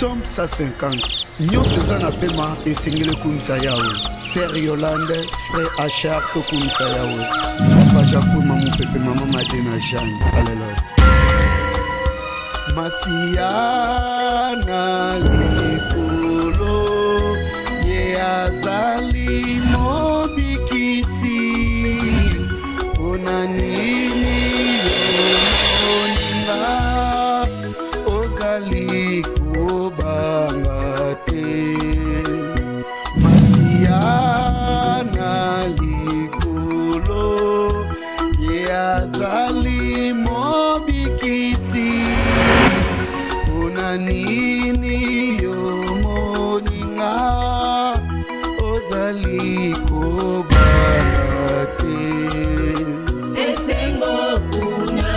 Psaume 150. Nyonso eza na pema esengeli ekumisa Yawe. Sœur Yolande, frère Achard tokumisa Yawe. Papa Jacques Mamupepe, mama Madena Jeanne. Alléluia. Masiya na likolo ye azali mobikisi mpona nini yo moninga ozali kobanga te masiya na likolo ye azali mobikisi mpona nini yo moninga ozali kobanga te Esengo kuna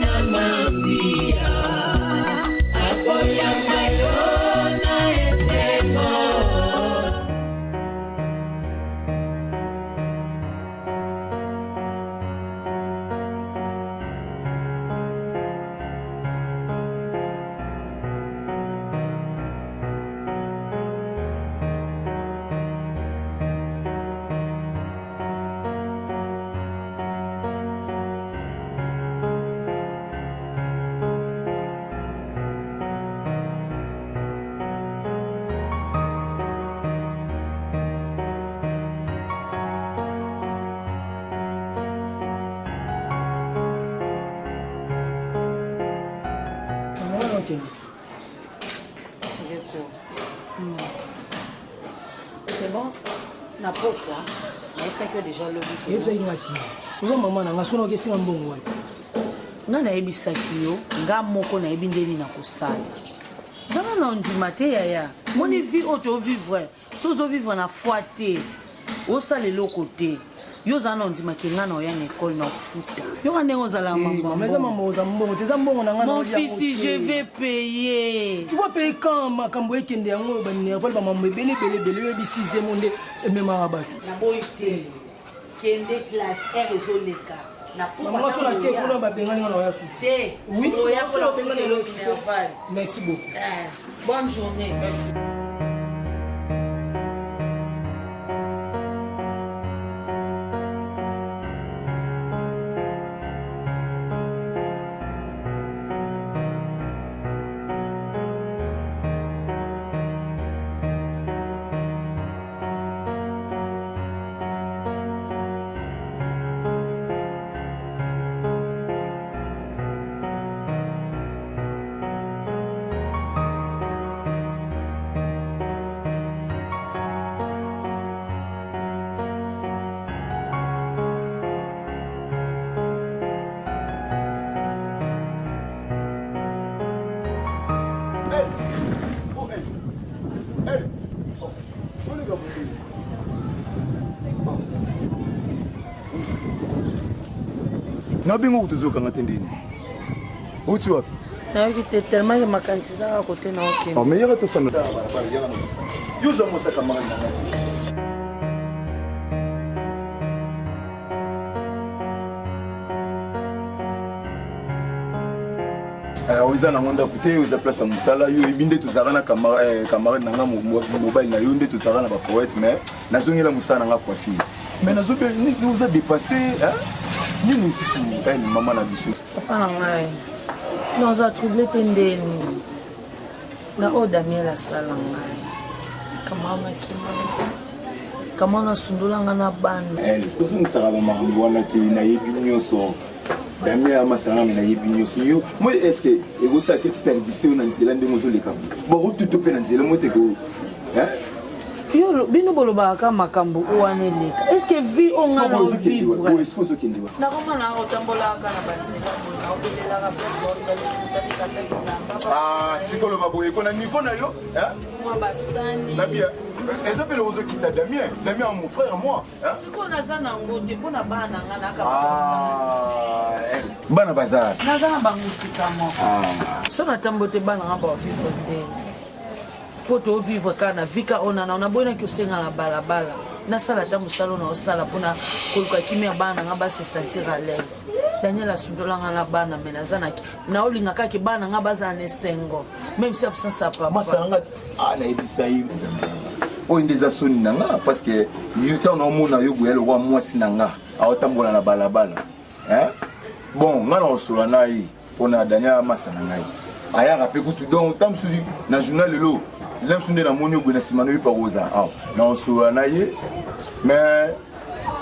na Masiya akoyamba yo na esengo. Ndeko. C'est bon? Na pokwa, nayebisaki yo deja lobi. Oyebisaki nga te. Oza mama na nga, soki nakoki esenga mbongo wapi? Nga nayebisaki yo, nga moko nayebi nde nini nakosala. Zala na ondima te yaya. Moni vie oyo to vivre, so ozo vivre na foi te, osala eloko te. Yo ozala na ondima ke nga na oya na ekole na ofuta. Yoka ndenge ozala eh, mama. Eza mama oza mbongo te, eza mbongo na nga na Mon fils, je vais payer. Tu vas payer quand makambo ekende yango ba nerval ba mambo ebele ebele ebele oyebi sixième nde ememaka bato. Naboyi te. Kende classe, heure ezoleka. Na Maman so na ke kuna babengani nga na oya suki. Te. Oui. Oya kuna babengani minerval. Merci beaucoup. Eh, bonne journée. Merci. Nabengo kutu ozokanga te ndeni outi wapi? Nayoki te tellement ke makanisi eza kaka kote na okende. Oh, mais yaka tosana yo oza mwasi ya camarade na ngai. Eh, oza nango ndako te oza place ya mosala yo oyebi nde tozalaka na eh, camarade na nga mobali na yo nde tozalaka na bapoète mais nazongela mosala na nga coiffure mais nazobe neti oza dépassé nini lisusu eh, mama na biso papa na ngai naza trouble te ndeni na oyo daniel asala ngai kamama kima kama nasundola ngai na bana kozongisaka bamakambo wana te nayebi nyonso Damien amasala nga nayebi nyonso yo moi est ce que ekosala te perdise yo na nzela ndenge ozoleka bakotuto mpe na nzela moi te ko yo bino bolobaka kaka makambo oyo wana eleka est ce que vie oyo nga na ovivre ozokende wa nakoma na otambolaka na banzela boye naobelelaka place baotalisukutalekata bilamba tikoloba boye ko na niveau na yo mwa basani nabia eza mpe loko ozokita damien damien mon frère moi Sikoyo naza na ngo te mpo na bana na nga naka ah, eh, bana baza naza na bango esika moko ah. so natambo te bana nga bavivre ndenge mpo tovivre kaka na vika oyo nana naboyinaki osenga na balabala. Nasala ata mosala oyo naosala mpona koluka kimia bana na nga ba se sentir à l'aise. Daniel asundola nga na bana mais naza na naolinga kaka bana nga bazala na esengo même si absence ya papa. Masala nga ah nayebisa ye nzambe oyo nde eza soni na nga parce que yo ntango naomona yo boya lokwa mwasi na nga aotambola na balabala hein? Bon nga na kosola na ye mpona Daniel amasa na ngai ayaka mpe kutu donc ntango mosusu na journal lelo lela mosusu nde namoni yo boye na nsima noyebi pakoza awa na kosola na ye mais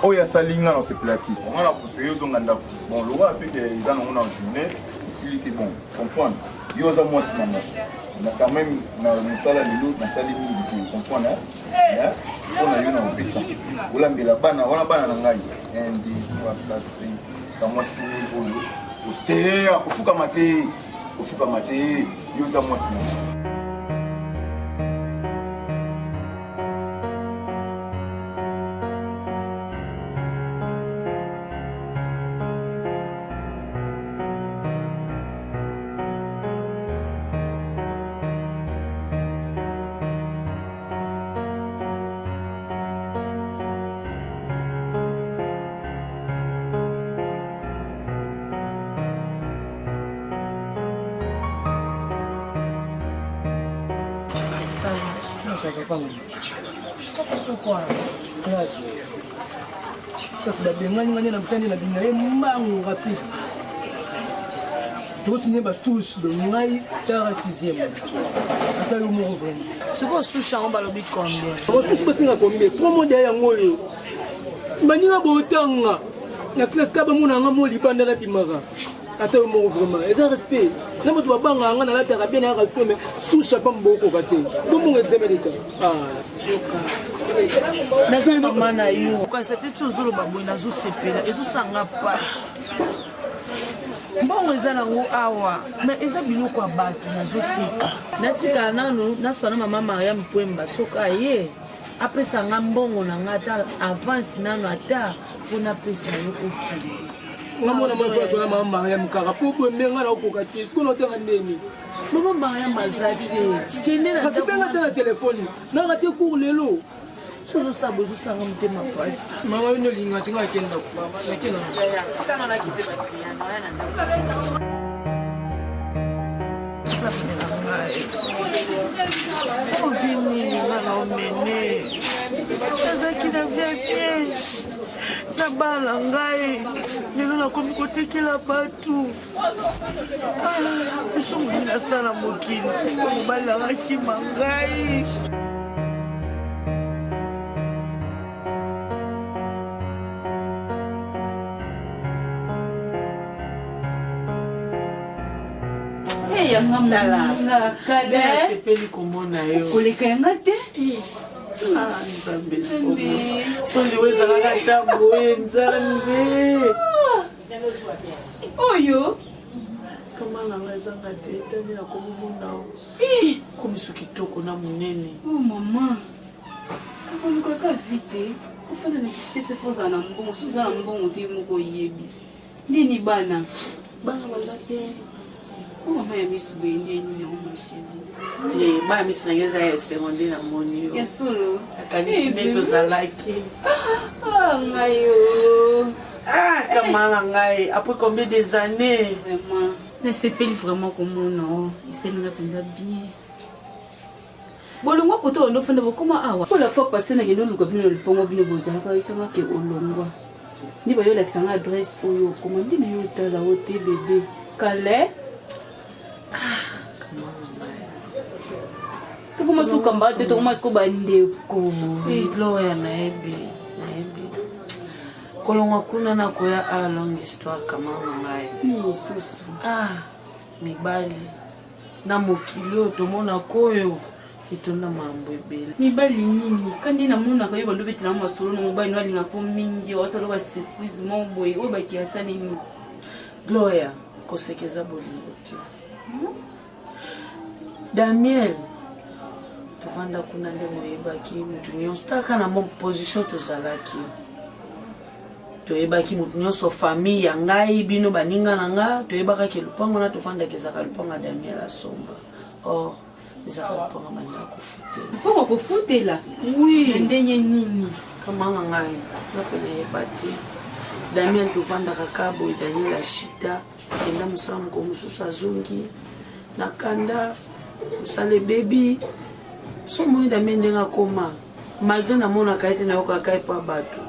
oyo asali nga na kosepela ti nga na préféré ozonga ndako bon lokola mpe ke eza nango na journée esili te bon comprendre yo oza mwasi na nga na quand même na mosala lelo nasali mingi te comprendre mpo na yo na kopesa olambela bana wana bana na ngai 1 2 3 4 5 kamwasi oyo te akofukama te kofukama te yo oza mwasi na ngai. Classe. Kasi babengani nga nde na mosani na bina ye mbangu rapide tosine basouche de ngai tara sixième ata yo moko vraiment sikoyo souche yango balobi combien basouche basenga combien trois mois deya yango oyo baninga botanga na classe ka bamona nga mo libanda nabimaka ata yo moko vraiment eza respect na bato babangaka nga nalataka bien nayaka so mais souche apa bokoka te bomongo examen d'état ah. Naza mama na yo okanisa te ti ozoloba boye nazosepela ezosanga mpasi mbongo eza nango awa me eza biloko ya bato nazoteka natikala nanu naswana mama mariam pwemba soki aye apesa nga mbongo na nga ata avance nanu ata mpo napesa yo okende nga mwana mwana fo aswana mama mariam kaka mpo boye nga nakokoka te sikoyo naotanga ndeni mama mariam aza te kende kasi benga te na telefone naka te cour lelo soki ozosala bozosanga motema mpasi mama yo nolinga te nga nakenda nakenda tikanga nakipe baclient naya na ndako nzambe na ngai ovi nini nga na omene nazalaki na via bien na bana na ngai lelo nakomi kotekela bato lisumu nini nasala mokili mobali nanga akima ngai nasepeli komona yo koleka yanga te ah, nzambe soli ezalaka ata boye nzambe oyo kama na ngai ezanga te tani nakomomona komiso kitoko na monene o oh, mama kaka olukaka vi te kofanda na kinshasa fo ozala na mbongo so oza na mbongo te moko oyebi ndeni bana bana baza bien o oh, mama ya misu boye nde nini yango ma chérie te bana misu na ngai eza ya esengo nde namoni yo ya solo nakanisi nde tozalaki ah, ngai yo ah kamala ngai après combien des années vraiment nasepeli vraiment komona o esali nga mpenza bien bolongwa koto bando ofanda bokoma awa mpo la fois passé nakende oluka bino na lupango bino bozalaka oyebisanga ke olongwa nde bayolakisa nga adresse oyo okoma nde nayo otala o te bebe kale tokoma suka mba te tokoma siko bandeko gloria nayebi nayebi kolongwa kuna nakoya a longue histoire kama na ngai lisusu ah mibali na mokili oyo tomonaka oyo etonda mambo ebele mibali nini kandi namonaka yo bando obetela masolo na mobali no alingaka mingi osala ba surprise moko boye oyo baki asali nini gloria koseka eza bolingo te daniel tovanda kuna ndenge oyebaki moto nyonso taka na mo position tozalaki toyebaki moto nyonso famille ya ngai bino baninga na nga toyebaka ke lupango wana tofandaka ezalaka lupango ya daniel asomba or Ezaka lupango banda kofutela. Lupango kofutela? Oui. Na ndenge nini? Kama na ngai, nga pe nayeba te. Damien tovandaka kaka boye, Daniel ashita, akenda mosala mokolo mosusu azongi na kanda, mosala ebebi. So omoni Damien ndenge akoma, malgré namonaka ye te, nayokaka ye mpa bato.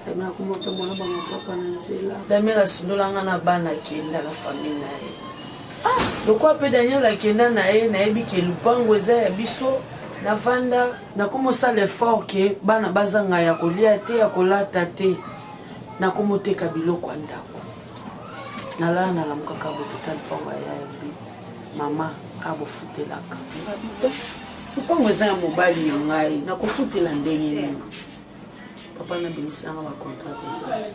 Damien akoma mpe mwana bango papa na nzela. Damien asundola nga na bana akenda na famille na ye. Ah, lokola mpe Daniel akenda na ye, nayebi ke lupango eza ya biso, navanda nakomosala effort ke bana bazanga ya kolia te ya kolata te, nakomoteka biloko ya ndako. Nalala nalamukaka boye, tota lupango ya yaya bi mama abofutelaka. Lupango eza ya mobali na ngai, nakofutela ndenge nini? Papa nabimisi nanga ba contrat de bail.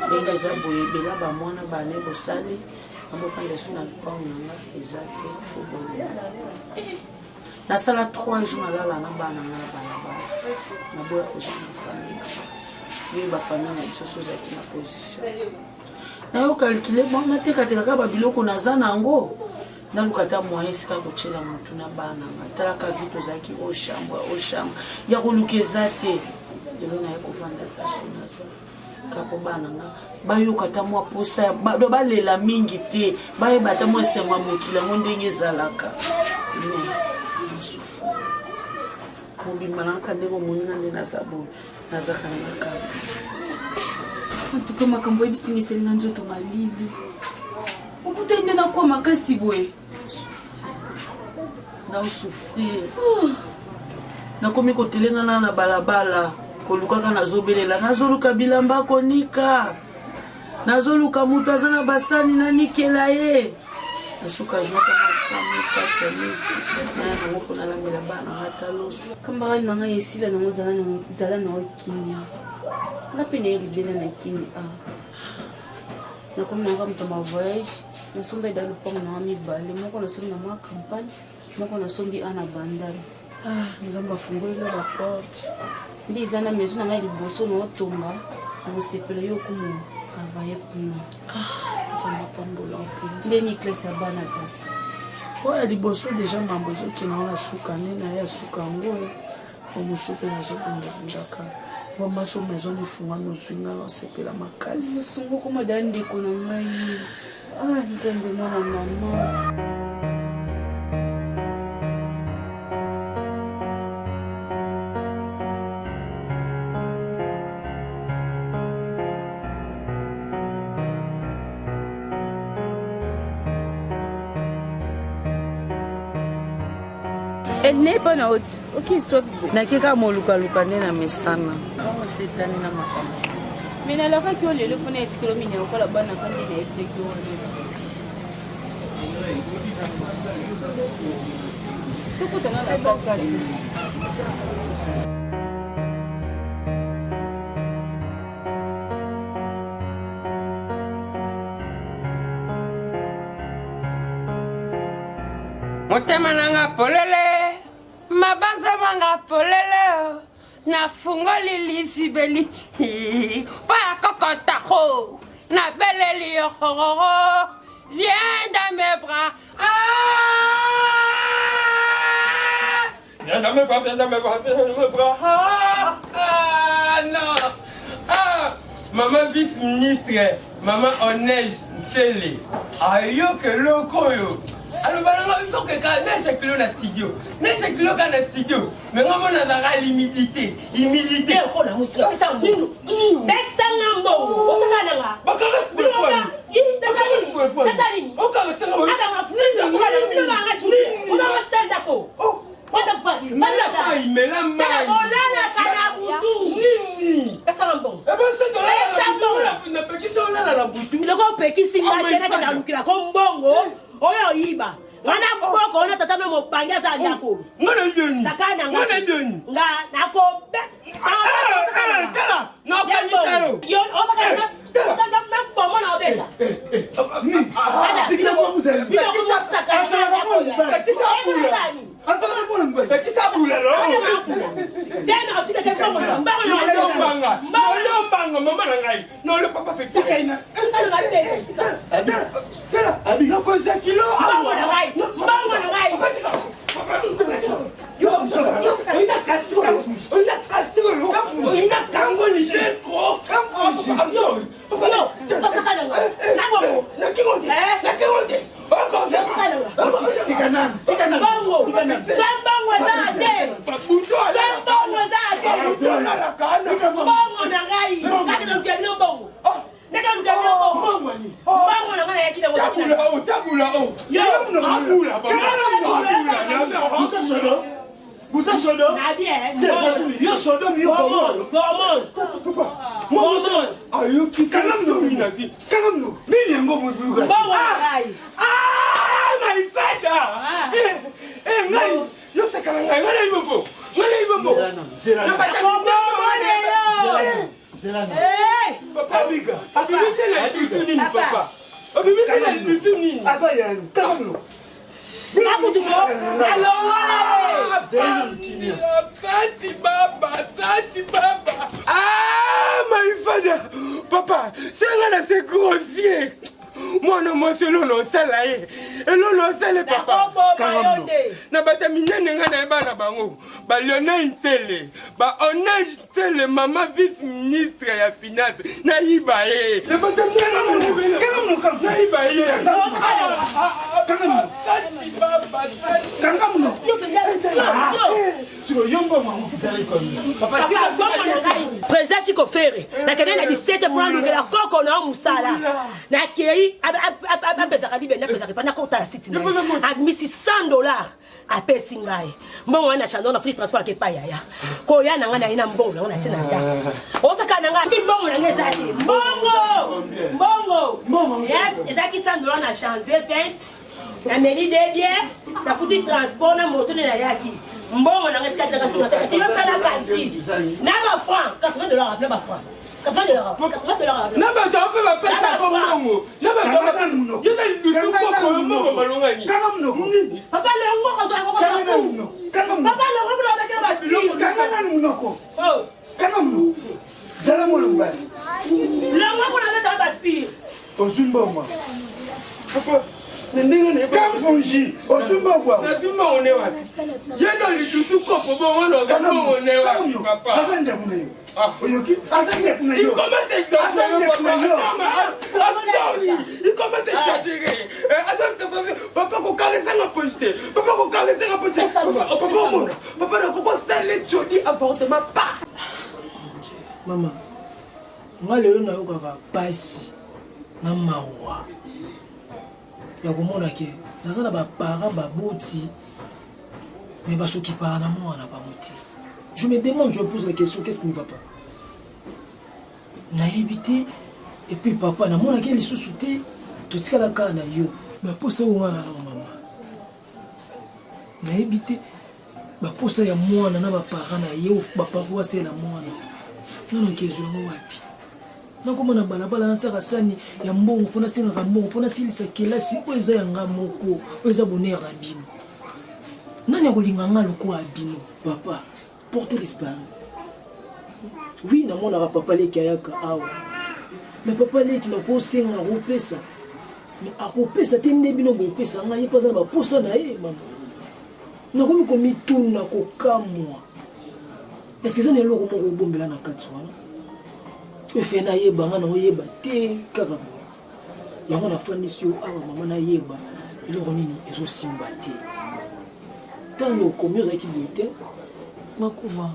Ndenge eza boye ebela ba mwana bane bosali nabofanda esu na lupango na nga eza te fo bolonga. Nasala 3 jours nalala na bana nga na balabala, naboya kozonga famille na nga. Yo ba famille na biso so ozalaki na position nayo calcule bon natekateka kaka babiloko naza na yango naluka ata moyen esika kotyela motu na bana nga talaka vi tozalaki o chambre o chambre ya koluka eza te lelo naye kovanda place oyo naza kaka bana nga bayoka ata mwa posa balela mingi te bayeba ata mwa esengo ya mokili yango ndenge ezalaka mais nasufu mobimba nanga ndenge omoni nga nde naza boye nazaka na makambo antuka makambo oyebisi nga esali nga nzoto malili okutani nde nakuwa makasi boye naosouffrir oh. Nakomi kotelengana na balabala kolukaka, nazobelela, nazoluka bilamba konika, nazoluka moto aza na basani nanikela ye. Nasuka jwakamakamikatanaya nango mpo nalambela bana ata loso. Camarade na ngai esila nango, zala nango kimia, nga mpe naye libela na kini a nakomi nanga moto ma voyage, nasomba eda lopango nanga mibale, moko nasombi na mwa campagne, moko nasombi a na bandal. Ah, Nzambe afungoli nga ba porte. Nde eza na maison na ngai liboso na otonga, nakosepela yo okumu travailler kuna. Ah, Nzambe apambola mpenza. Nde ni classe ya bana kasi. Oyo ya liboso deja mambo ezokende ngo na suka nde na ye ya suka yango omosusu mpe nazobundabundaka vraimen so maison efungwami ozwi nga na osepela makasi. Mosungu okoma da ndeko na ngai. Ah, Nzambe mwana mama. Ene pa na oti oki swapi boye. Nake kaka molukaluka nde na mesana. Awa setani na makambo. Me nalakaki yo lelo fona etikelo mini lokola bana ka nde nayebisaki yo wana. Tokutana na bakasi. Motema na nga polele, mabanza manga polele, nafungoli lisibeli mpo ya kokota ko nabeleli yo hororo, viens dans mes bras. Ah! Viens dans mes bras, viens dans mes bras, viens dans mes bras. Ah, ah non. Ah, maman vice-ministre, maman Onej Nsele, ayoka eloko oyo. Aloba na nga biso keka neige kilo na studio. Neige kilo ka na studio. Mais nga mona azalaka l'humidité, humidité. Okola musika, pesa mbongo. Pesa nga mbongo. Osaka na nga. Bakanga sikoyo Bino pwani. ka- Ih, pesa nini? Pesa nini? Okanga sanga boye. Abanga nini? Obanga suri. Obanga stand up. Wanda mpani. Mela mai, mela mai. Olalaka na butu. Nini? Pesa nga mbongo. Eh ben, soki olala na Pesa butu, mbongo. napekisi olala na butu. Biloko opekisi Oh, ngai my te nakenda father. lukila ko mbongo oyo oyiba. Nga na boko wana tata no mobange aza ndako. Nga na yoni. Saka na nga. Nga na yoni. Nga nakobe. Eh, tala, nakanisa yo. Yo osaka na Tala. na na bomo na obeta. Tala, biloko mosaka na ndako. Azalaka mwana mobali. Pekisa bula lo. Tena otikaka mbongo na mbongo na Nolombanga. Nolombanga mama na ngai. Nolo papa pekisa. Abi. Nakozwa kilo. Mbongo na ngai. Mbongo na ngai. nanu tika nanu Mbongo. Zwa mbongo eza te. Zwa mbongo eza te. Mbongo na ngai. Kaka na luka bino mbongo. Naka luka bino mbongo. Mbongo na ngai nayaki nango. Tabula o, tabula o. Yo. Abula, Musa sodo Musa sodo Na bien. Te, batuli, yo sodo mi yo komoro Gomon. Gomon. Ayoki Kanga mnoko kanga mnoko nini yango Mbongo na ngai. Ah, my father! Eh, eh, ngai, yo sakana ngai, ngai nayebi bongo. Ngai nayebi bongo. Gomon lelo. Eh. Papa, obimisela lidusu nini, papa? Obimisela lidusu nini? aza yani kanga mnoko Nakutu mo. Alongola ye. Tati baba, tati baba. Ah, my father. Papa, c'est nga na c'est grossier. Mwana mwasi elolo osala ye. Elolo osala ye, papa. Nakoboma yo nde. Na bato ya minene ngai nayeba na bango ba Lionel Nsele, ba Onage Nsele, mama vice ministre ya finance, nayiba ye. Na bato ya minene nayiba ye. Tati baba, tati. kanga mnoko Yo mpenza. Yo. Yo. siko yo mbongo yango ezali komi Papa, mbongo na ngai président Chico Ferre nakende na 17 mpo nalukela koko na yo mosala nakei apesaka libende apesaka epa nakotala site na ye abimisi 100 dollar apesi ngai mbongo wana na chandon na free transport ake epai yaya koya na ngai naye na mbongo nango natie na ndako osaka na ngai soki mbongo na ngai eza te mbongo mbongo yes ezalaki 100 dollar na change 20 nameli de bien nafuti transport na moto nde nayaki mbongo na ngai etikaki yosala calcul na bafranc 80 dollar na bafranc 80 dollar 80 dollar Na bato mpe bapesaka mbongo. Na bato Kanga nanu monoko. Yo na lidusu Kanga koko nanu yo mbongo monoko. malongani. Kanga monoko. papa longo Kanga nanu monoko. Kanga monoko. papa longo kuna obekela basili Kanga nanu monoko. Kanga monoko. Zala mwana mobali. longo kuna obetela baspire Ozwi mbongo. Papa, na ndenge na Kamfunji, ozwi mbongo. Nazwi mbongo ne wapi? Ye na lidusu kopo bongo na ozwa mbongo ne wapi papa? Aza ndeko na yo. Oyoki? Aza ndeko na Il yo. commence à Aza exagérer, ndeko na papa. yo. Non, mais, I'm sorry. Il commence à exagérer. Eh, attends, ça va- Papa, kokarisanga poche te. Papa, kokarisanga poche te. Papa, oh, papa, omona. Papa, nakokosala Johnny avortement pa. Mama, nga lelo nayokaka pasi na mawa ya komona ke naza na baparent baboti mais basokipaka na mwana bango te. Je me demande, je me pose la question, qu'est-ce qui ne va pas? Nayebi te. Et puis papa namonaki ye lisusu te, totikala kaka na yo. Baposa oyo nga na nango mama, nayebi te baposa ya mwana na baparent na ye, baparent basalela mwana nano akezwa yango wapi? Nakoma na balabala natiaka sani ya mbongo mpo nasengaka mbongo mpo nasilisa kelasi oyo eza ya nga moko, oyo eza bonheur na bino. Nani akolinga nga lokola bino? Papa porte disparu. Oui, namonaka papa leki ayaka awa, mais papa leki nakosenga akopesa, mais akopesa te nde bino bopesa ngai, ye mpe aza na baposa na ye. Mama, nakomi komituna kokamwa, est-ce que eza na eloko moko obombela na kati wana? Efe nayeba nga na oyeba te kaka boye. Yango nafandisi yo awa mama, nayeba eloko nini ezosimba te. Ntango okomi ozalaki boye te. Makuva,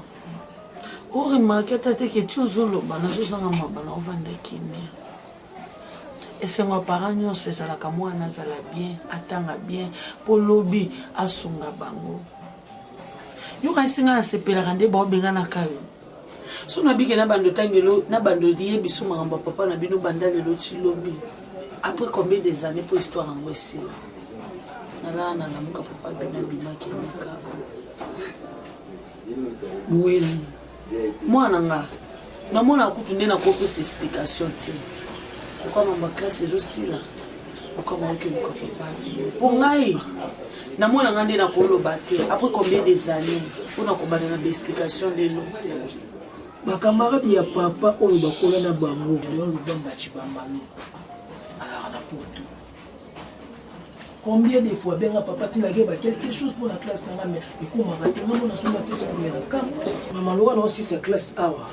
oremarke ata te ke ti ozoloba nazozanga maba na ovanda kimia. Esengo ya parent nyonso ezalaka mwana azala bien, atanga bien, mpo lobi asunga bango. Yokanisi ngai nasepelaka nde baobenganaka yo. So nabike na bando tangelo na bando liye biso makambo ya papa na bino banda lelo ti lobi. Après combien des années po histoire yango esila? Nalala nalamuka papa bino abimaki naka. Bowela nini? Mwana nga namona kutu nde nakopesa explication te. Pourquoi mamba classe ezosila? Pourquoi maoki luka papa? Po ngai namona nga nde nakoloba te. Après combien des années mpo nakobanda na baexplication lelo? Bakamarade ya papa oyo bakola na bango, Leon Lubamba Tshibambalo azalaka na poto. Combien de fois benga papa tina ke ba quelque chose pour la classe na nga mais ekomaka te. Nga mona songa fesi pour na kambo. Mama loka na osisa classe awa.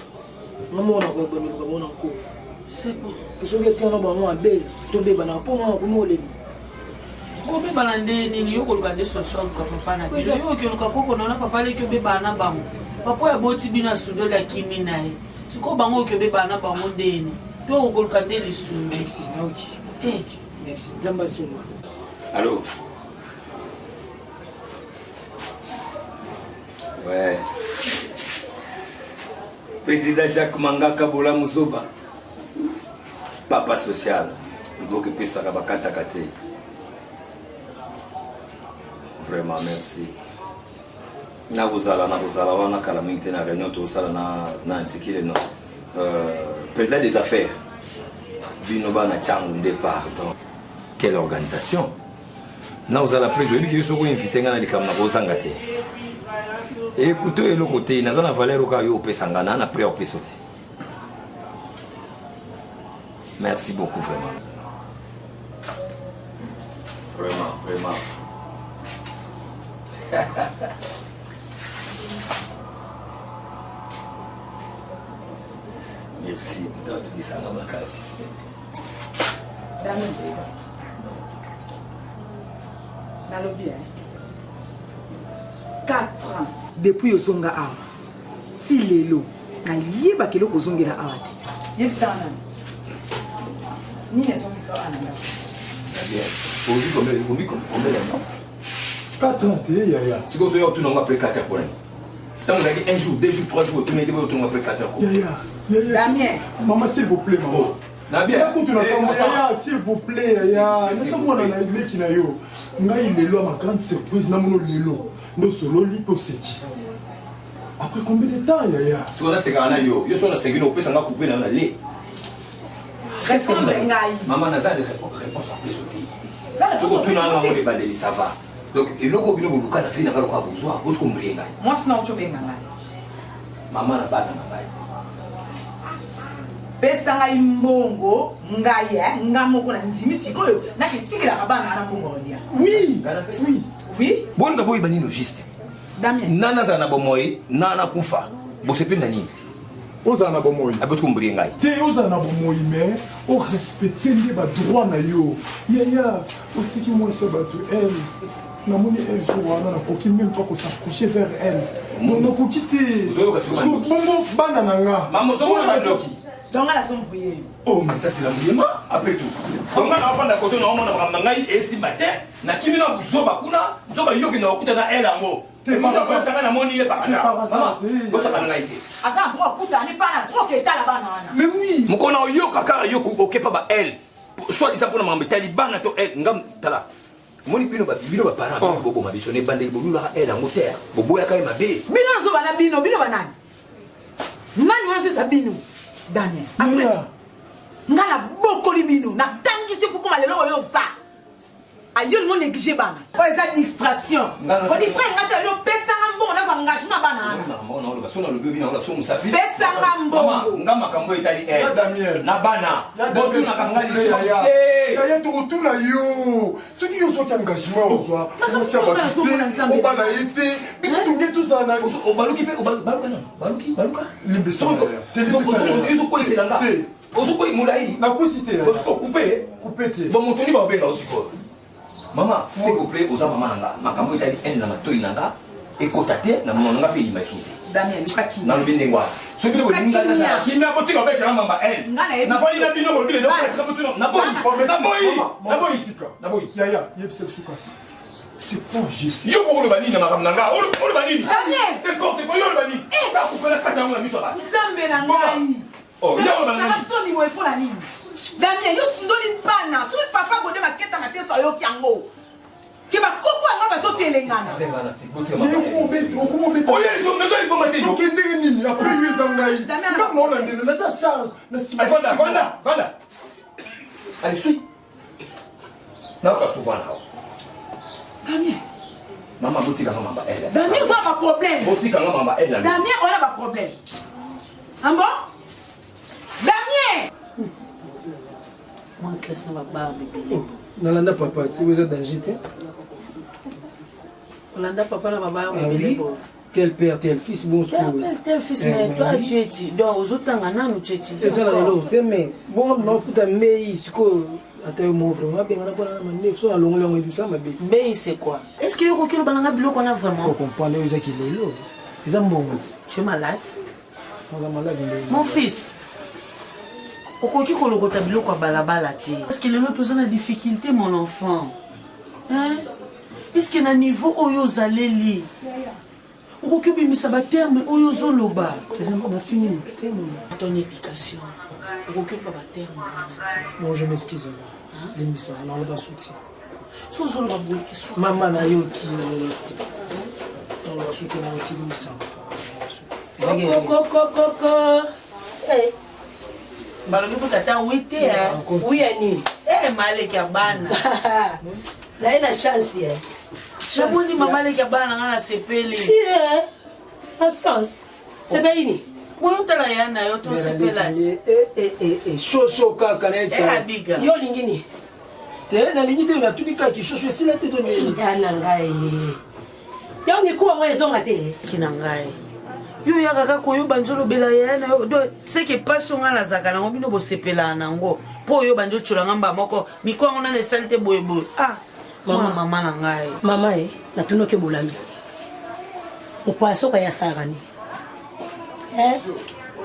Nga mona ko bando luka mona nko. C'est bon. Soki esi na bango abe to beba na po nga ko molemi. Bobebana nde nini? Yo koluka nde solution aluka papa na bino. Yo okoluka koko na papa leki obebana na bango. Papa oyo aboti bino asundoli akimi na ye. Sikoyo bango oki obebana na bango ndeni? To okoluka nde lisungi. Merci, naoki. Eh. Merci, Nzambe asunga. Allô? Ouais. Président Jacques Mangaka Bolamu Zoba. Papa social. Liboke pesaka bakataka te. Vraiment merci. Nakozala nakozala wana kala mingi te na réunion tokosala na na nsikile non. Euh, président des affaires. Bino bana changu nde pardon. Quelle organisation? Na ozala prise oyebi ke yo soki oinvite ngai na likambo nakozanga te. Écoute eloko te naza na valeur oyo kaka yo opesa ngai na na prix ya kopesa te. Merci beaucoup vraiment. Vraiment, vraiment. Merci, moto atubisanga makasi. Nalobi hein. 4 ans depuis ozonga awa ti lelo nayebaka eloko ozongela awa te yebisaka nani nini ezongisa awa na ndako 4 ans te yaya sikoyo ozoya otuna ngo après 4 ans mpona ntango ezalaki 1 jour 2 jours 3 jours otuna ete boyo otuna ngo après 4 ans yaya yaya Damien mama s'il vous plaît mama oh. Na bien. Nakutu na Eh, kambo attends. yaya s'il vous plaît yaya naza mwana na leki na yo ngai lelo ya ma grande surprise namono lelo nde osololi mpe oseki après combien de temps yaya Sikoyo nasekaka na yo yo so naseki na opesa nga coupe na yo na le répondre ngai mama naza na réponse apeso te Za réponse soki otuna opesa nga te. ngo ebandeli ça va donc eloko bino boluka na vie na nga lokola bozwa botokombrie ngai mwasi na oti obenga ngai mama na bana na ngai pesa ngai mbongo ngai eh, nga moko na ndimi sikoyo naketikelaka bana wana mbongo kolia oui oui oui bolinga boyeba nini juste Damien nana azala na bomoi nana akufa bosepeli na nini ozala na bomoi abotokombrie ngai te ozala na bomoi mais orespecte nde badroit na yo yaya otiki mwasi ya bato elle namoni elle jour wana nakoki même pas kosapprocher vers elle donc nakoki te Ozoyoka sikoyo Sikoyo bongo bana na nga mama ozomona bandoki donc nga nazombrie yo Oh, mais ça c'est l'embrouillement après tout. Donc nga nafanda koto na omona makambo na ngai esimba te nakimi na buzoba kuna nzoka yoki na okuta na ele yango Te, par hasard. sanga namoni ye par Te, par hasard hasard, Mama, te. bosaka na ngai te aza na droit akutana ne bana droit ketala bana wana mais oui mokolo na oyoka kaka yo okepa ba ele soit disant mpona makambo etali bana to ele nga tala omoni bino bino baparent bino boboma biso na ebandeli bolulaka ele yango te boboyaka ye mabe bino nazoba na bino bino banani nani wana ozesa bino daniel après yaya nga nabokoli bino natangisi pokoma lelo oyo oza ayo olingo néglige bana oyo eza distraction kodistraire nga te yo pesanga mbongo nazwa engagement ya bana wana makambo wana oloba so nalobi obi naoloba so mosafi Pesanga mbongo. Mama, nga makambo etali Ya ele Daniel. na bana Ya Daniel, botunaka s'il nga vous plaît, lisusu yaya. te yaya tokotuna yo soki yo ozwaki engagement ozwa Makambo osia oyo bato nazomona te Nzambe. obana ye te biso tonge tozala na obaluki mpe baluka nano baluki baluka Limbisa yaya. Te, limbisa yaya. ozokweyisela nga Te. ozokwei molai nakwesi te yaya. ozokupe Coupe te. bon moto nini baobenga yo sikoyo mama s'il vous plaît oza mama na nga makambo etali haine na matoi na nga ekota te na monoko na nga mpe elima esu te daniel luka kimia nalobi ndenge wana soki bino bolingi ngai nazala kimia botika obetela mamba haine Nga nayebi nafandi na bino bolobi lelo Bana. naboyi Bon, merci. naboyi Mama, mama, naboyi tika. naboyi yaya yebisa biso kasi c'est quoi juste yo moko oloba nini na makambo na nga oloba nini Daniel. n'importe quoi yo oloba nini nakupela kati yango na miso ya bato nzambe na ngai Oh, yo oloba nini sala soni boye mpo na nini damien yo sundoli bana soki papa gode maketa na teso ayoki yango ke bakoko yango bazotelengana okomobeoke ndenge nini apres yo eza ngai Damian. nga naona ndenge naza charge na nsima Vanda, vanda, vanda. Allez, suis. Nayoka souvent na yo. damien Mama botikanga mamba ele. damien oza na baproblème Botikanga mamba ele. damien oya na baproblème ambo damien mwa classe na babarbe ebele nalanda papa sikoyo eza danger te olanda papa na babarbe Ah ebele oui. boye tel père tel fils bon Tel père, tel fils, mais toi, tu es donc ozotanga nanu tu étudies ezala encore. eloko te mais bongo naofuta mei sikoyo Ata yo moko vraiment abengana mpo na mandefu so nalongoli yango ebimisa mabe. Bei c'est quoi? Est ce que yo okoki oloba na nga biloko wana vraiment? Faut comprendre oyo eza kilelo. Eza mbongo ti. Tu es malade? Oza malade nde. Mon fils, okoki kolokota biloko ya balabala te. Parce que lelo toza na difficulté mon enfant. Hein? Est ce que na niveau oyo ozaleli okoki obimisa baterme oyo ozoloba? Nafini motu te mama. Ton éducation okoki oloba baterme wana te. Bon, je m'excuse mama. Limbisa, naloba suti. So ozoloba boye mama nayoki naloba suti nayoki limbisa. Kokokokoko. Balobi kuta ata wi te. Wi ya nini? Eh, maleki ya bana. Naye na chance ye. Namoni mama leki ya bana nga nasepeli. Si eh. Na chance. Sepeli nini? Boyo tala ya na yo tosepela ti. Eh eh eh eh shosho kaka na Eh abiga. Yo olingi nini? Te nalingi te natuni kaka kishosho esila te to nini? Ya na ngai. Yo mikuwa yango ezonga te. Ki na ngai. Yo oyaka kaka koyoba nzolobela yaya na yo do seke mpasi oyo ngai nazalaka nango bino bosepelaka nango mpo oyoba nde otyola ngai mbala moko mikuwa yango nani esali te boyeboye ah mama mama na ngai mama e natunoki bolambi mopaya soki ayasalaka nini eh?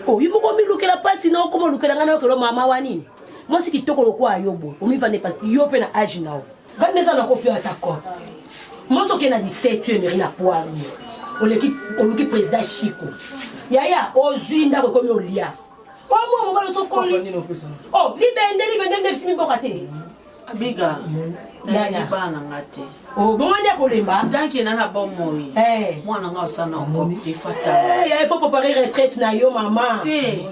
oyi moko omilukela mpasi na okoma olukela ngai nayokelo mama wa nini mwasi kitoko lokola yo boye omivande mpasi yo mpe na age na yo ngai nde eza nakopia ata kope mwasi okende na 17 mairie na poire oleki oluki président chiko yaya ozwi ndako ekomi olia omwa mobali osokoli o libende libende nde bisimi mboka te abiga yaya bana nga te oh, bongo nde akolemba tanke na na bomoi eh. mwana nga osana okope fata eh, il faut préparer retraite na yo mama te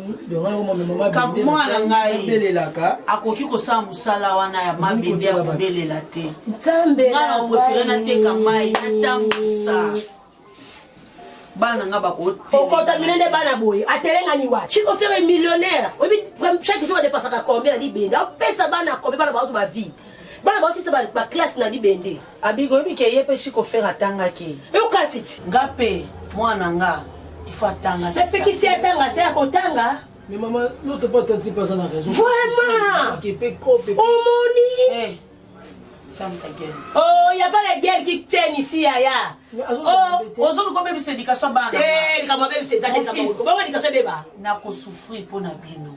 mwana ngai akoki kosala mosala wana ya mabende ya kobelela te nzambe nga na prefere nateka mai natambusa bana nga bakotamine nde bana boye atelengani wa chiko fere millionnaire oyebi chaque jour adepasaka combien na libende apesa bana combien bana bazwa bavie bana baosisa baklasse na libende abiko oyebi ke ye mpe chiko fere atangaki yokasi ti nga mpe mwana nga ifo atanga epekisi atanga te akotanga Mais maman, l'autre pas tanti pas na raison. Vraiment. Omoni. Hey. Ferme ta gueule. Oh, y a pas la gueule qui tienne ici, yaya. Oh, ozoluka obebisa éducation bana. Te, likambo abebisa eza te likambo. Bongo éducation ebeba. Nakosouffrir mpo na bino.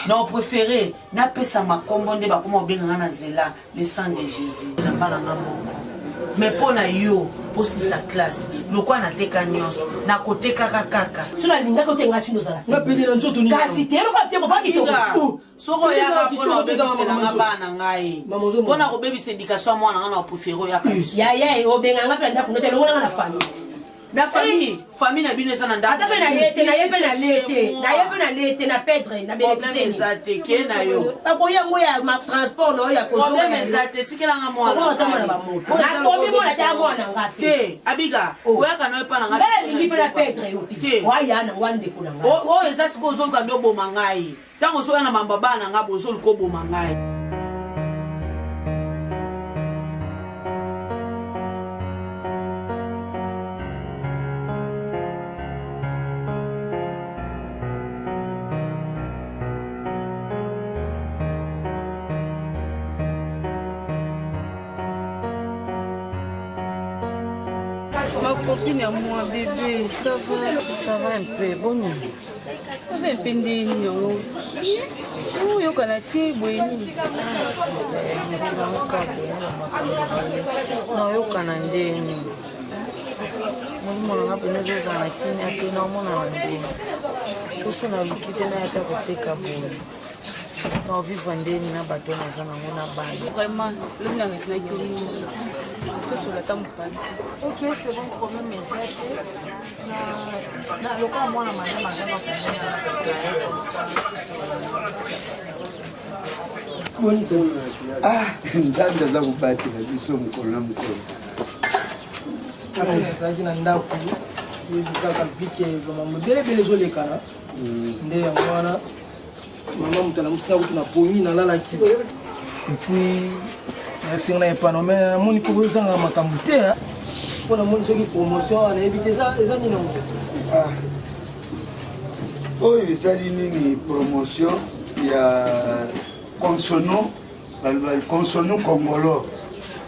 Na préféré napesa makombo nde bakoma kobenga nga na nzela le sang de Jésus. Na bana nga moko. Mais mpo na yo posisa classe lokola nateka nyonso nakotekaka kaka. So nalingaki otenga tino ozala. Napeli na nzoto nini? Kasi te eloko te kopaki kitoko. Soki oyaka mpona obebisela nga bana ngai mpona kobebisa éducation ya mwana nga na préféré oyaka. Yaya obenga nga mpe na ndako note elongola nga na famille. Na famille, famille na bino eza na ndako. Ata mpe na ye te, na ye mpe na le te, na ye mpe na le te, na pedre, na Problème eza te, ke na yo. Bakoya ngo ya ma transport na yo ya kozonga. Problème eza te, tikela nga mwana. Okoma tambola na bamoto. Nakomi mwana te ya mwana nga te. Te, Abiga, oyaka na yo epa na nga. Ngai nalingi mpe na pedre yo te. Waya na ngwa ndeko na ngai. Oyo eza sikoyo ozoluka nde oboma ngai. Ntango ozoya na mambo ya bana na ngai, bozoluka oboma ngai. Ma copine à moi, bébé, ça va Ça va un peu, bonne nuit. Ça va un peu ndenge nini yango oyokana te boye nini naoyokana ndenge nini molimo na nga mpena ezozala na kimia te naomonana ndenge poso naluki te nayata koteka boye naovivre ndeni na bato naza nango na bana vraiment lobi na resinaki yo mingi tosola ata mopanzi ok c'est bon problème eza te na lokola mwana madame azanga Ah, nzambe aza kobatela biso mokolo na mokolo nazalaki na ndako yebi kaka vike bamambo ebelebele ezolekana nde yango wana mama moto alamusi nga kutu na pongi nalalaki epuis nayebisi nga na epano me namoni mpo ozanga makambo te mpo namoni soki promotion nayebi te eza nini yango ah. oyo ezali nini promotion ya consono. Consonu Congolo.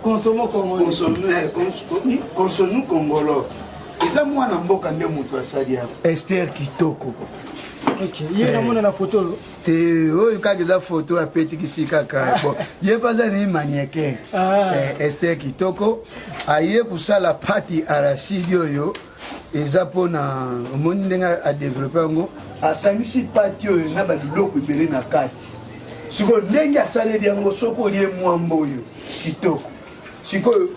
Consomo Congolo. Consonu Congolo. Eza mwana mboka nde moto asali yango. Esther Kitoko. Ok, ye namona na photo. Te oyo kaka eza photo apetikisi kaka. Bon, ye mpe aza nini mannequin. Ah. Eh, Esther Kitoko aye kosala pati arachide oyo eza mpona omoni ndenge adevelope yango asangisi pati oyo na babiloko ebele na kati sikoyo ndenge asaleli yango soki olie mwambo oyo kitoko sikoyo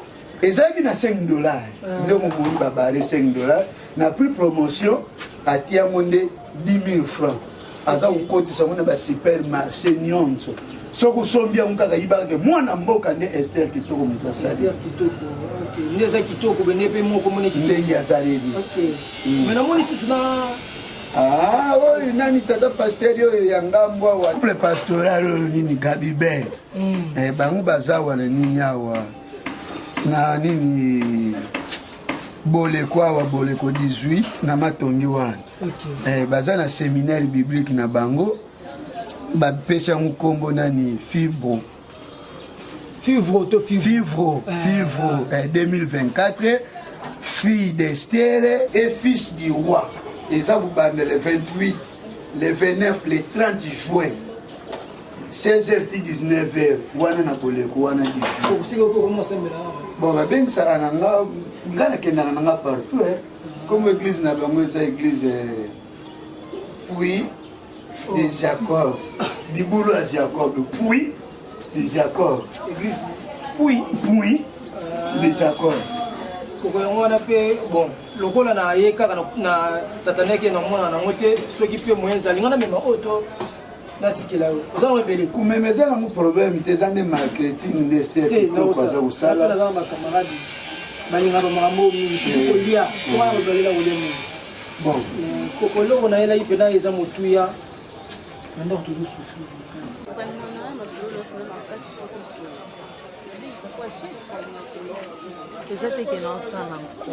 ezalaki na 5 dollar ah. ndenge omoni babare 5 dollar na prix promotion atia yango nde 10 000 francs aza kokotisa yango na basupermarché nyonso soki osombi yango kaka yibaka ke mwana mboka nde ester kitoko moto asali nde eza kitoko bende mpe moko moni ndenge azaleli me namoni susu na ah, oyo nani tata pasteri oyo ya ngambo awa couple pastoral oyo nini gabibel mm. eh, bango baza wana nini awa na nini boleko awa boleko 18 na matongi wana okay. eh, baza na seminaire biblique na bango bapesi yango nkombo nani fibro fivro to fivro fivro eh, 2024 fille d'Esther et fils du roi eza kobanda le 28 le 29 le 30 juin 16h ti 19h wana na boleko wana bon babengisaka na nga nga nakendaka na nga partout eh. comme église na bango eza église eh, puis de oh. Jacob libulu ya Jacob puis de Jacob église puis puis de Jacob koko yango wana mpe bon lokola na ye kaka na sataneke na mwana nango te soki mpe moyen ezali nga namema oyo to natikela yo oza nango ebele komema eza nango problème te eza nde marketing nde ester kitoko aza kosala naza na bacamarade balinga bamakambo mingi soki kolia wana balela kolia mingi bon koko eloko nayelaki mpena eza motuya na ndako tozosouffrir makasi eza te ke naosala nko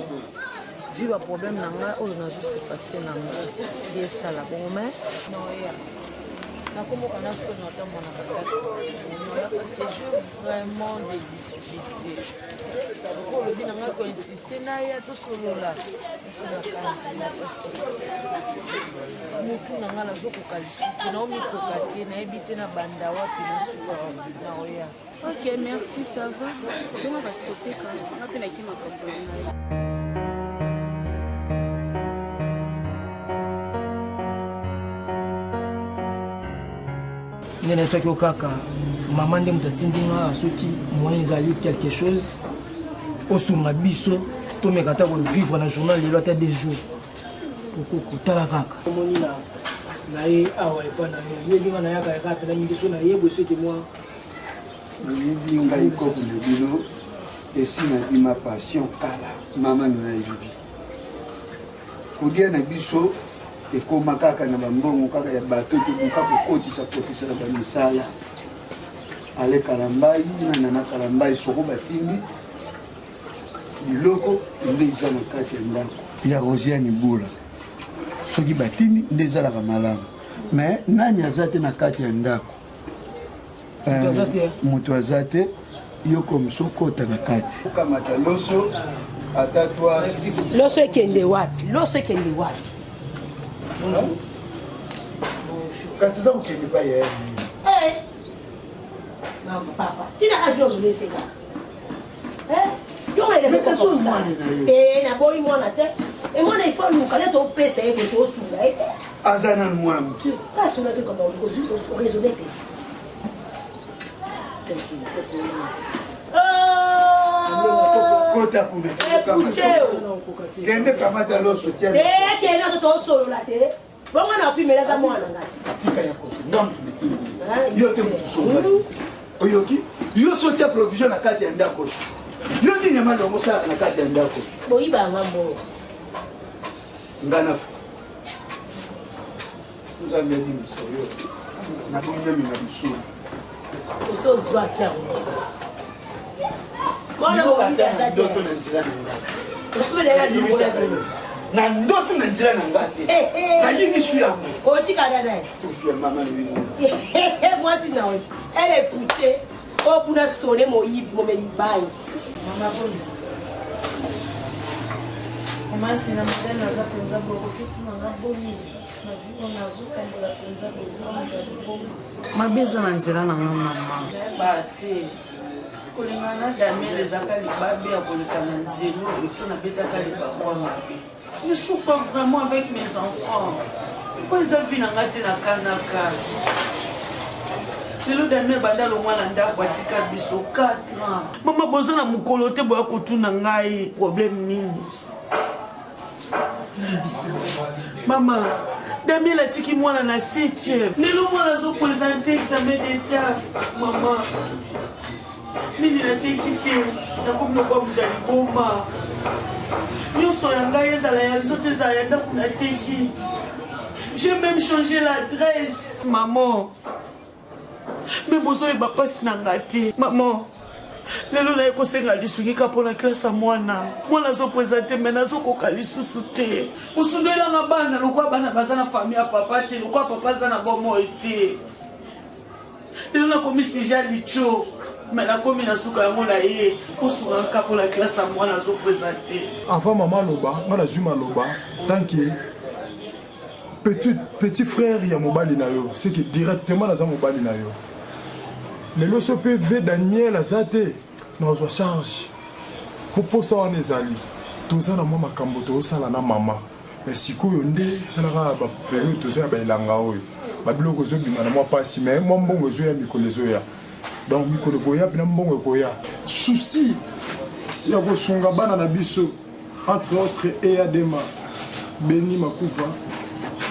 vu baproblème na ngai oyo nazosepase na ngo nde esala bongo mai noya nakomoka na soni otambola na bandako noya parce que je vraiment des difficultés oko olobi na ngai koinsiste naya tosolola esalaka nzela parce que motu na ngai nazokoka lisusu te naomikoka te nayebi te na banda wapi nasuka wapi naoya Ok, merci, ça va. Zonga kasi koteka, nga mpe naki makambo na ngai. Nde nayebisaki yo kaka mama nde moto atindi nga soki moyen ezali quelque chose osunga biso tomeka ata kovivre na journal lelo ata deux jours okoko tala kaka omoni na na ye awa epa na yo yebi nga nayaka yaka mpena mingi so naye boye soki mwa Oyebi ngai koko na bino esi nabima passion kala mama no nayebi kolia na biso ekoma kaka na bambongo kaka ya bato tokoka kokotisa kotisa na bamisala ale kalambai na nana kalambai soko batindi biloko nde eza na kati ya ndako ya rosiane bula soki batindi nde ezalaka malamu me nani aza te na kati ya ndako moto aza te yo komso okota na kati okamata loso ata toi loso ekende wapi loso ekende wapi kasi eza kokende epai ya eh. papa tina ajour moleseka eh, naboyi mwana te emwana ifo aluka nde topesa ye boye tosunga ye te aza nanu mwana moke asunga te kama oraisonne te kota kuna kende kamata loso kende to tosolola te bongo na opimela aza mwana ngati tika ya kote nga mutu metindi yo te mutu songa oyoki yo so tia provision na kati ya ndako yo nini ya malongo osalaka na kati ya ndako boyiba yanga mbongo nga na nzambe alimbisa yo naboyi namema lisumu ozozwaki yango mwana moyibi aza te ndoto na nzela na ngai na ndoto na nzela na ngai te eh, eh. nayini su yango otikana naye tufi ya mama mwasi na yo elle est poussée. Oyo kuna sone moyibi momeli bangi. Mama boni. Mama sina modèle naza mpenza bokoki tuna nga boni na vie oyo nazotambola mpenza boye. Mabe eza na nzela na nga mama. Ba te. Kolingana na Daniel ezaka libabe ya koleka na nzela oyo to nabetaka libabu ya mabe. Je souffre vraiment avec mes enfants. Mpo eza vie na nga te na kanaka. Lelo Daniel banda longwa na ndako atika biso 4 ans. Mama boza na mokolo te boya kotuna ngai problème nini. Mama, Daniel atiki mwana na 7e. Lelo mwana azo présenter examen d'état. Mama, nini nateki te nakomi lokola moto ya liboma. Nyonso ya ngai ezala ya nzoto ezala ya ndako nateki. J'ai même changé l'adresse, maman. Me bozoyeba mpasi na ngai te, maman. Lelo naye kosenga lisungi kaka mpo na klase ya mwana. Mwana azopresente me nazokoka lisusu te. Kosundolelanga bana lokola bana baza na famille ya papa te, lokola papa aza na bomoi te. Lelo nakomi sujet ya licho me nakomi na suka yango na ye kosunga kaka mpo na klase ya mwana azopresente. Avant mama aloba, nga nazwi maloba tant que petit, petit frère ya mobali na yo, c'est que directement naza mobali na yo. Lelo so pe ve Daniel aza te, nazwa charge. Po posa wana ezali, toza na mwa makambo tozosala na mama. Mais sikoyo nde tala kaka ba periode toza ya ba elanga oyo, ba biloko ezobima na mwa pasi, mais mwa mbongo ezoya mikolo ezoya. Donc mikolo ekoya pena mbongo ekoya. Souci ya kosunga bana na biso entre autres Eyadema, Beni Makuva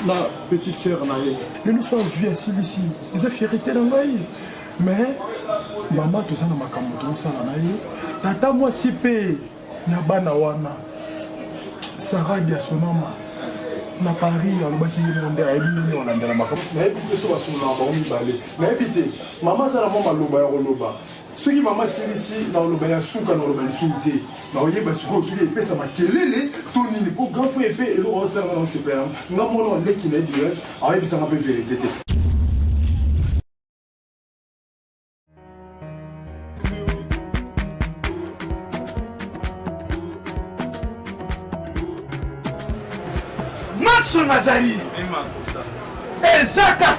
na petite sœur na ye. Lelo so azwi asilisi, eza fierté na ngai. Mais mama toza na makambo tozosala na ye, tata mwasi pe ya bana wana Sarah Diasonama na Paris alobaki ye monde ayebi ndenge olandela makambo. Nayebi te so basololaka bango mibale, nayebi te. Mama aza na mwa maloba ya koloba. Soki mama asilisi na koloba ya suka, na koloba lisusu te. Nakoyeba sikoyo soki epesa makelele to nini, po grand frère pe eloko aosala nga naosepela yango. Nga mwana leki na ye direct ayebisanga pe verite te. Maso nazali eza kaka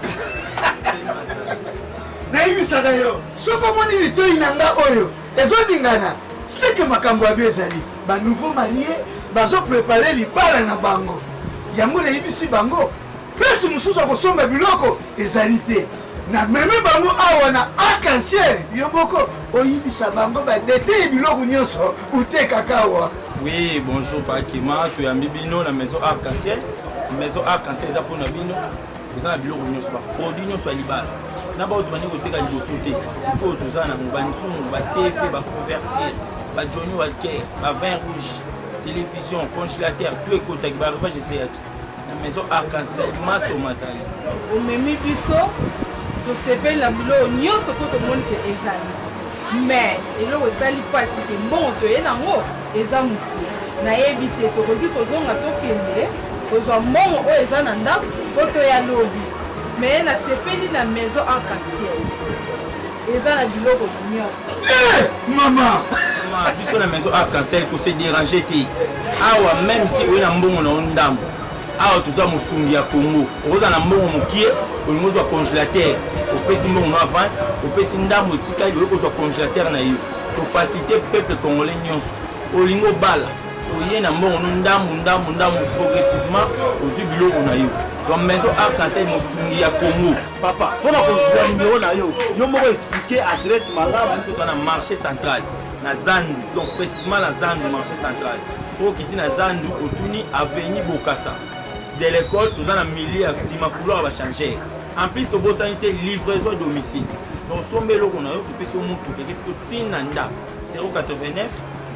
nayebisaka yo soki omoni litoi na nga oyo ezoningana seke makambo ya bio ezali ba nouveau marie bazoprepare libala na bango yango nayebisi bango place mosusu ya kosomba biloko ezali te namemi bango awa na arc-en-ciel yo moko oyibisa bango badetei biloko nyonso otekaka awa. Oui, bonjour Pakema, toyambi bino na maison Arc-en-Ciel. Maison Arc-en-Ciel eza mpona bino, toza na biloko nyonso, baproduit nyonso ya libala na baoyo tobandi koteka liboso te. Sikoyo toza nango banzungu, ba TV, ba couverture, ba Johnny Walker, ba vin rouge, télévision, congélateur, tout ekotaki, ba arrivage eseyaki na maison Arc-en-Ciel, maso mazali. Omemi biso tosepeli na biloko nyonso mpo tomoni ke ezali mais eloko esali mpasi ke mbongo toye nango eza moke. Nayebi te tokoki kozonga tokende kozwa mbongo oyo eza na ndako mpo toya lobi. Mais nasepeli na maison arc-en-ciel eza na biloko nyonso. Eh, mama Mama, biso na maison arc-en-ciel ko se déranger te awa même si oye na mbongo na yo ndambo awa toza mosungi ya Congo okozala na mbongo mokie olingi ozwa congélateur opesi mbongo no avance opesi ndambo etikali oye kozwa congélateur na yo tofacilite peuple congolais nyonso olingi obala oye na mbongo no ndambo ndambo ndambo progressivement ozwi biloko na yo donc maison arc-en-ciel mosungi ya Congo. Papa, mpo na kozwa numero na yo, yo moko explique adresse malamu. Biso toza na marché central na Zandu, donc précisément na Zandu marché central. Soki okiti na Zandu otuni avenue Bokassa de l'école, toza na milieu ya nsima couloir ya bachangeur. En plus tobosani te livraison à domicile. Donc osomba eloko na yo, topesi yo motuka eketi kotina ndako 089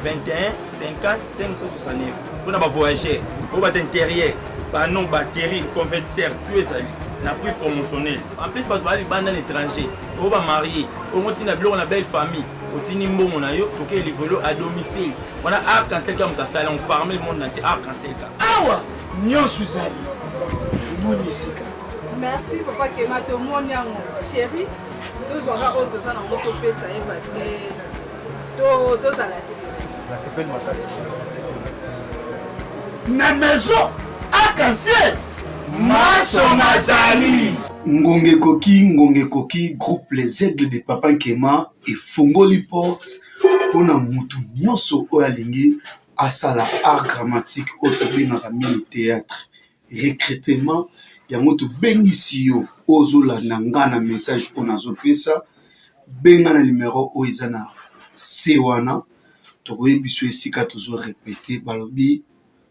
21 50 569 mpona ba voyageurs oyo bato intérieur banon batterie convertisseur tout ezali na prix promotionnel. En plus bato baa libanda na étranger oyo bamarie oyo otinda biloko na belle famille otindi mbongo na yo toke livelo à domicile wana arc-en-ciel ka moto asali yango parmi le monde entier arc-en-ciel ka awa nyonso ezali omoni esika. Merci papa Kema, tomoni yango chérie. Tozwaka oyo toza nango topesa ye parce que tozala sur. Nasepeli makasi, nasepeli. Na maison arc-en-ciel maso mazali. Ngonga ekoki, ngonga ekoki, groupe Les Aigles de Papa Nkema efongoli porte mpo na mutu nyonso oyo alingi asala art dramatique oyo tobengaka mini theatre. Recrutement yango tobengisi yo ozolanda nga na message oyo nazopesa, benga na numero oyo eza na se wana, tokoyebisa yo esika tozo repete. Balobi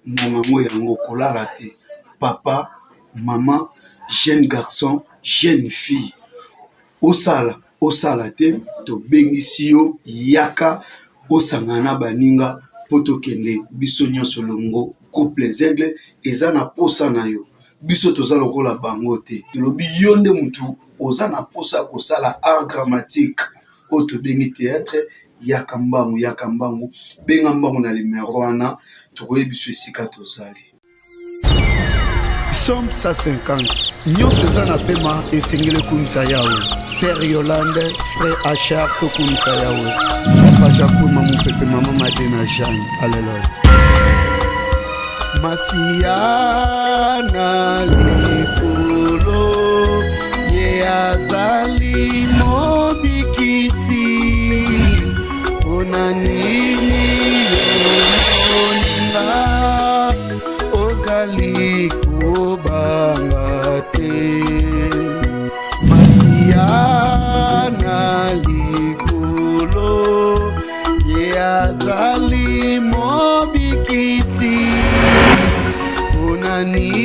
ngonga yango yango kolala te, papa, mama, jeune garçon, jeune fille, osala osala te, tobengisi yo yaka osangana na baninga mpo tokende biso nyonso elongo. Groupe Les Aigles eza na posa na yo, biso toza lokola bango te, tolobi yo nde mutu oza na posa ya kosala art dramatique oyo tobengi theatre, yaka mbangu, yaka mbangu, benga mbangu na numero wana, tokoyebiso esika tozali. Psaume 150 Nyonso eza na pema esengeli ekumisa Yawe. Sœur Yolande, frère Achard, tokumisa Yawe. Papa Jacques, mamu Pepe, mama Madena Jeanne. Alléluia. Masiya na likolo, ye azali mobikisi. Mpona nini yo moninga ozali kobanga te? Masiya na likolo, ye azali mobikisi. Mpona nini